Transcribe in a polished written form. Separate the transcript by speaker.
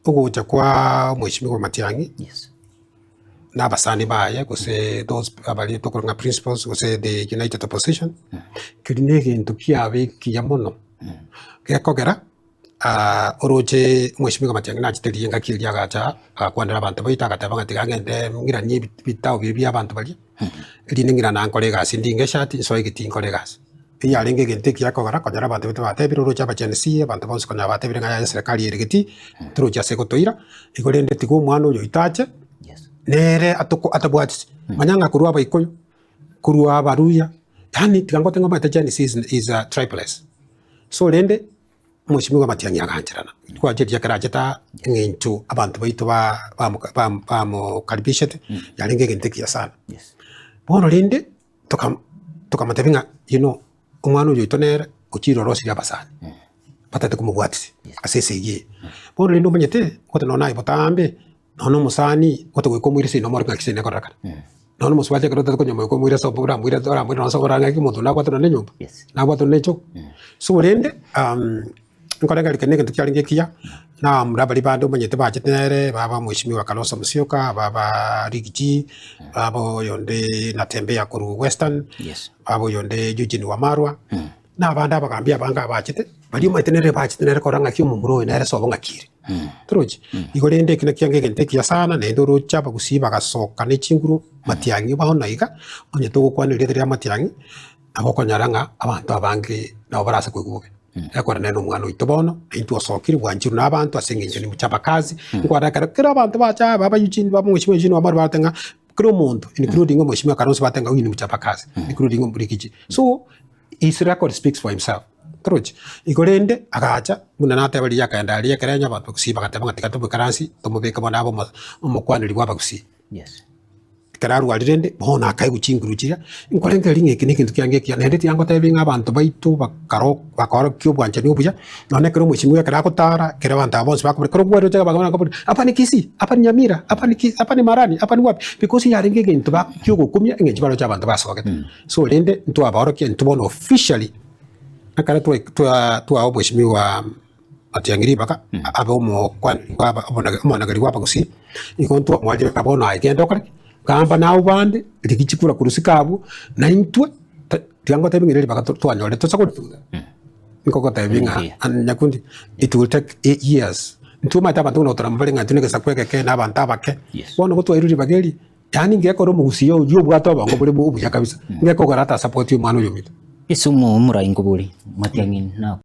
Speaker 1: Ogocha kwa omweshimiwa Matiang'i
Speaker 2: Yes.
Speaker 1: na abasani baye gose those abaria tokorwa ng'a principals gose the united opposition, keria na egento kiabe ekiya mono, gekogera oroche omweshimiwa Matiang'i nachete riria engaki eria agacha agakwanera abanto baito agateba ng'a tiga ng'ende ng'iranie ebitabo biria bia abanto baria, erinde ng'irane nkore egasi ndinge eshati nsoe egetii nkore egasi. Eyarenge egento ekiya kogera konyora abanto baito batebire oroche aba Gen Z, abanto bonsi konyora batebire ng'a yaya eserekari ere getii, torochi ase egotoira, igo rende tiga omwana oyo oito ache, nere atoko atabwatisi. Manya ng'a korwa abaikoyo, korwa abaruya, yaani tiga ngote ng'a omanyete Gen Z is a tribeless. So rende, omosimiwa amatiang'i agancherana, twancheria ekero achete aa, eng'encho abanto baito ba bamoka bam bamokaribishete, yarenge egento ekiya sana. Bono rende. Toka tokamotebia ng'a you know, omwana oyo oito nere ochire orosirie abasani, batagete komobwatisia ase esegi eye. Bono rende omanyete, ogote nonya naye botambe, nonya na omosani, ogote goika omoire seino omorore ng'aki seino ekororekana. Nonya na omosubati ekero otagete konywa omoika omoire ase oramoire oramoire nonya ase ng'aki omonto onde abwate nonya na enyomba, nabwate nonya na echogo. So rende. Nkorenge riria negento kiarenge ekiya, na abamura baria bande omanyete bachete nere, baba Mheshimiwa Kalonzo Musyoka, baba Riggy G, baba oyonde Natembeya korwa Western,
Speaker 2: Yes.
Speaker 1: baba oyonde Eugene Wamalwa, na abande abagambi abange abachete, baria omanyete nere bachete nere korora ng'aki omomura oyo nere sobo ng'aki ere. Torochi? Igo rende eki nakio kiange egento ekiya sana, naende oroche abagusii bagasoka ne chinguru, Matiang'i bono iga, onye togokwana erieta ria Matiang'i, Nabo okonyora ng'a abanto abange nabo barase koigwa bobe. Ekero nere nomwana oito bono, na intwe osokire bwanchirwe na abanto ase eng'encho ni mchapakazi, nkwarora ekero kera abanto bacha aba Eugene ba mweshimiwa Eugene Wamalwa baroteba ng'a kera omonto including omweshimiwa Kalonzo bateba ng'a huyu ni mchapakazi including Riggy So, his record speaks for himself torochi? Igo rende agacha buna nateba riria akaenda aria ekerenyo abanto ba Gusii bagateba ng'a tiga tomoikaransie tomobeke bono abe omo omokwaneri bwa abagusii.
Speaker 2: Yes.
Speaker 1: Ekero arwarire rende, bono akaigwa chinguru chiria, nkorengereria ng'a eke negento kiange ekiya, naende tiga ngotebi ng'a abanto baito bakaro bakaorokia obwanchani obuya, nonye ekero omweshimiwa ekero agotara, ekero abanto aba bonsi bakobora, ekero okwarire oche abageni bakobora, hapa ni Kisii, hapa ni Nyamira, hapa ni Ki hapa ni Marani, hapa ni wapi, because yarenge egento ba kiogokumia eng'encho baroche abanto basogete. So rende, ntwabaorokia intwe bono officially, ekero twa twa twaa omweshimiwa. Matiang'i ribaga abe omokwaneri bw'aba omonage omonageri bw'abagusii, igo ntwamwarire ng'a bono aye genda okore ki? Gamba nabwo bande, rigia chikura korwa isiko abwo, na intwe to tiga ngotebi ng'a ere ribaga to twanyorire tosa korituga, nkogotebi ng'a
Speaker 2: Buya.
Speaker 1: an nyakundi it will take years. Intwe omanyete abanto buna gotorama bare ng'a intwe na egesaku egeke na abanto abake,
Speaker 2: Yes.
Speaker 1: bono gotwairwe ribaga eri, yaani ngekora omogusii oywo obwate obongo bore obuya kabisa, ngekogera ata support omwana oyo ominto.
Speaker 2: Ase omorai nkobori, Matiang'i na.